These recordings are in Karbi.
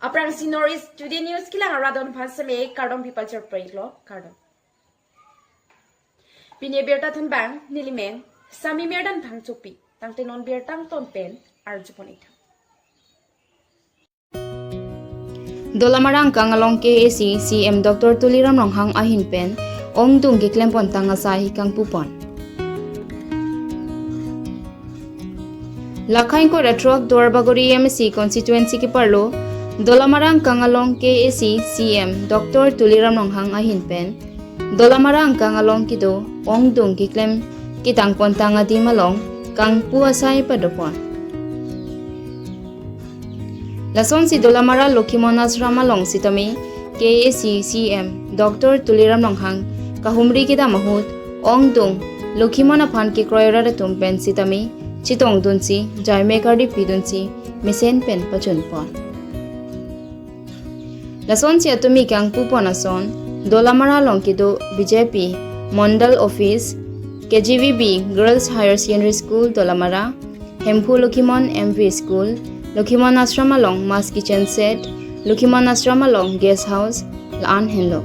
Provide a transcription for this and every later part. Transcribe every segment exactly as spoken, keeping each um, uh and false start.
Aphrangsi North East Today News kelang arat don aphan seme kardom pipal chirpre lo, kardom. Pini birta thanbang nelimen Sami Mirdan Phangchopi, tangte non birta angton pen arjupon-ik tha. Dolamara angkang along K A A C C E M Doctor Tuliram Ronghang ahin pen ongdung keklem pontang asai kangpupon. Lakha ingkoi ra throk Duarbagori M A C constituency keparlo Dolamara angkang along K A A C C E M Doctor Tuliram Ronghang ahin pen Dolamara angkang along kedo ongdung keklem ketang pontang adim along kangpu asai padopon. Lasonsi Dolamara Lokhimon Ashram along sitame K A A C C E M Doctor Tuliram Ronghang kahumri kedam ahut ongdung Lokhimon aphan kekroi arat atum pen sitame chetongdunsi jaime kardi pidunsi mesen pen pachunpon. Lasonsi atumi kangpupon ason Dolamara along kedo B J P Mondal Office, K G V B Girls Higher Secondary School Dolamara, Hemphu Lokhimon M V School, Lokhimon Ashram along Mass Kitchen Set, Lokhimon Ashram along Guest House, la-an henlo.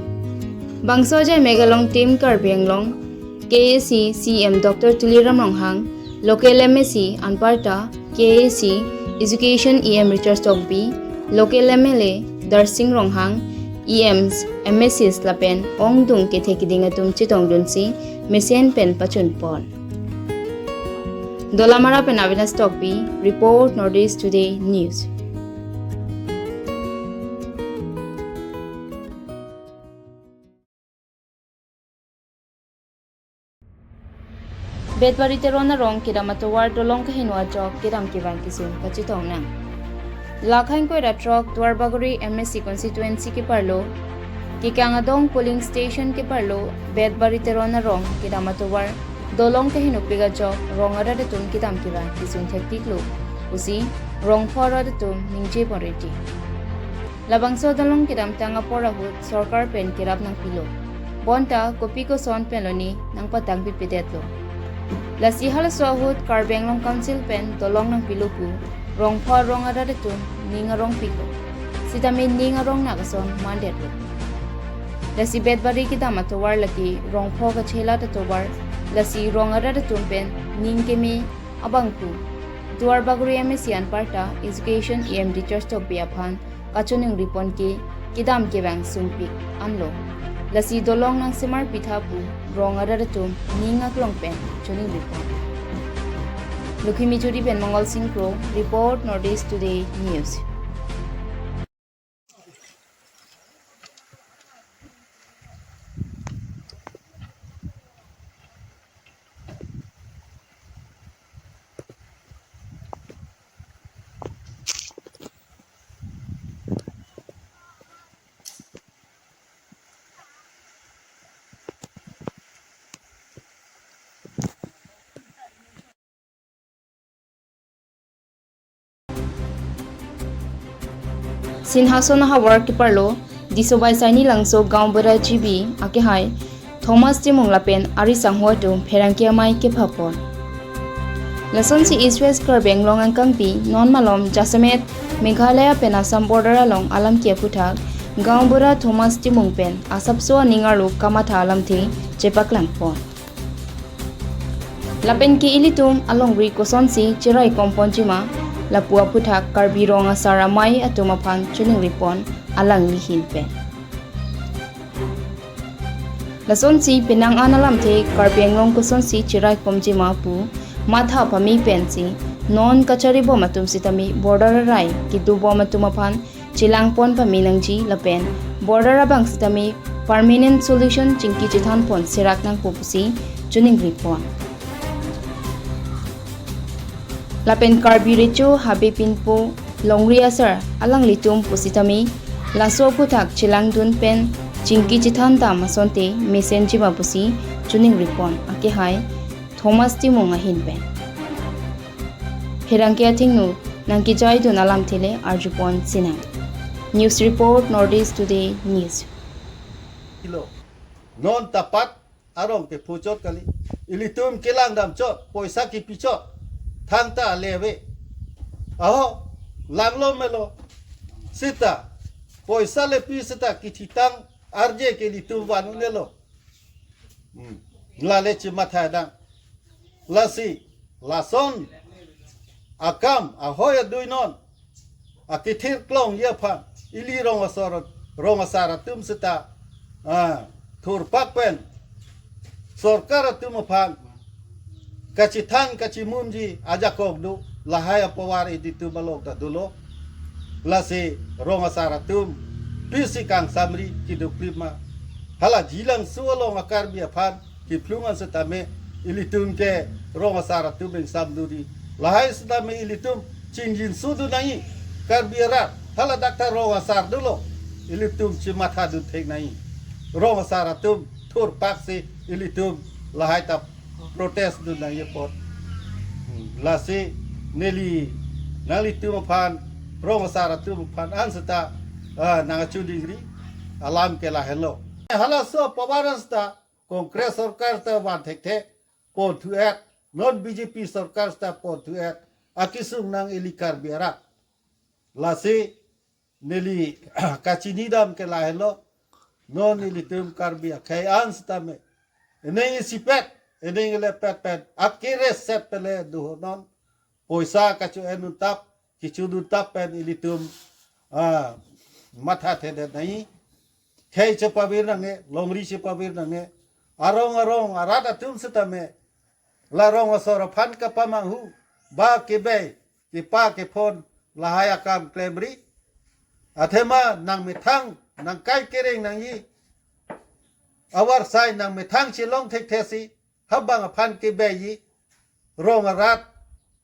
Bangso jaime along Team Karbi Anglong K A A C C E M Doctor Tuliram Ronghang, local M A C anparta K A A C Education E M Richard Tokbi, local M L A Darsing Ronghang, E Ms, M A Cs lapen ongdung kethe kiding atum chetongdunsi mesen pen pachunpon. Dolamara pen Avinash Tokbi, report North East Today News. Betbari Teron arong kedam atovar dolong kaheno ajok kedam kevang kesung kachetong nang. Lakha ingkoi ra throk Duarbagori M A C constituency keparlo, Kekang Adong polling station keparlo, Betbari Teron arong kedam atovar dolong kahenopik ajok rong arat atum kedam kevang kesung thektiklo pusi rongpho arat atum ningje pon reti. Labangso dolong kedamtang apor ahut sorkar pen kerap nangpilo. Bonta kopi koson pen loni nangpatang pipedetlo. Lasi halaso ahut Karbi Anglong Council pen dolong nangpilo pu rongpho arong arat atum ning arongpiklo. Sitame ning arong nak ason mandetlo. Lasi Betbari kedam atovar lake rongpho kachelat atovar, lasi rong arat atum pen ning keme abangphu Duarbagori M A C anparta Education E M Richard Tokbi aphan kachiningri pon ke kedam kevang sungpik anlo. Lasi dolong nangsemar pitha pu rong arat atum ning aklong pen chiningri pon. Lokhimijuri pen Mongol Singh Kro, report North East Today News. Sinhason ahavar keparlo Disobai Saini Langso Gaonbura G B akehai Thomas Timung lapen ari sangho atum pherangke amei kephapon. Lasonsi East West Karbi Anglong angkangpi non malom jasemet Meghalaya pen Assam border along alam ke aphuthak Gaonbura Thomas Timung pen asapso aning arlo kamatha alamthe chepaklangpon. Lapen ke ilitum alongri kosonsi cherai komponjima lapu aphuthak Karbi Rong Asar Amei atum aphan chiningripon alangli ahin pen. Lasonsi penang an alamthe Karbi Anglong kosonsi cherai komjima pu matha pame pensi non kacharibom atum sitame border arai kedobom atum aphan chelangpon pame nangji lapen border abang sitame permanent solution chingki chethanpon serak nangpo pusi chiningripon. Lapen Karbi Recho Habe Pinpo Longri Asar alanglitum pusitame laso aphuthak chelangdun pen chingki chethan dam asonte mesenjima pusi chiningripon akehai Thomas Timung ahin pen. Pherangke athengno nangkejaidun alamthe le arjupon sinang. News report, North East Today News. Kilo. Non tapat arong kephuchot kali. Ilitum kelangdamchot, poisa kepichot. Thangta ale ave. Aho, langlo melo. Sita, Poisa le pi seta kithitang arje ke ilitum van un-elo. Hmm. Lale chimatha dang. Lasi, lason akam ahoi adui non akithir klongji aphan ili rong asor, rong asar atum seta, ah, thurpak pen sorkar atum aphan kachithan kachimunji ajakong do, lahai apovar ilitum along ta dolo. Lasi rong asar atum pisi kangsamri kiduk klima. Hala Jilangso along a-Karbi aphan kiphlung an setame ilitum ke rong asar atum ingsam duri. Lahai setame ilitum chingjinso dun nangji. Karbi arat, hala dak ta rong asar dolo. Ilitum chimatha dun thek nangji. Rong asar atum thurpak si ilitum lahai ta protest dun nangji apot. Hmm, lasi neli nanglitum aphan, rong asar atum aphan an seta, ah, nangchudingri alam ke lahelo. Halaso apovar an seta Congress sorkar ta van thekthe ponthu-et, non B J P sorkar ta ponthu-et, akesung nang ili Karbi arat. Lasi neli kachinidam ke lahelo, non ilitum Karbi akhei an setame ening isipet, ening ilepet pen, akere set pele duho non, poisa kacho-en untap, kichun untap pen ilitum, ah, mathathedet nangji. Khei chepavir nangne, longri chepavir nangne. Arong arong arat atum setame la rong asor aphan kapamanghu, ba kebei, kepa kephon, lahai akam klemri. Athema nangmethang nangkai kereng nangji, avarsai nangmethang chelong thekthe si, habang aphan kebeiji, rong arat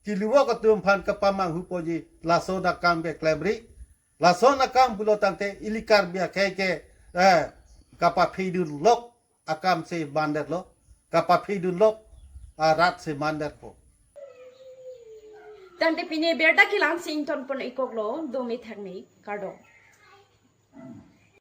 kiluwok atum aphan kapamanghu poji, lason akam ke klemri. Lason akam pulo tangte ili Karbi akhei ke, eh, kapaphidun lok akam si mandetlo, kapaphidun lok arat si mandetpo. Tangte pini birta kelang si ingtonpon ikoklo, dumi thakmi, kardom.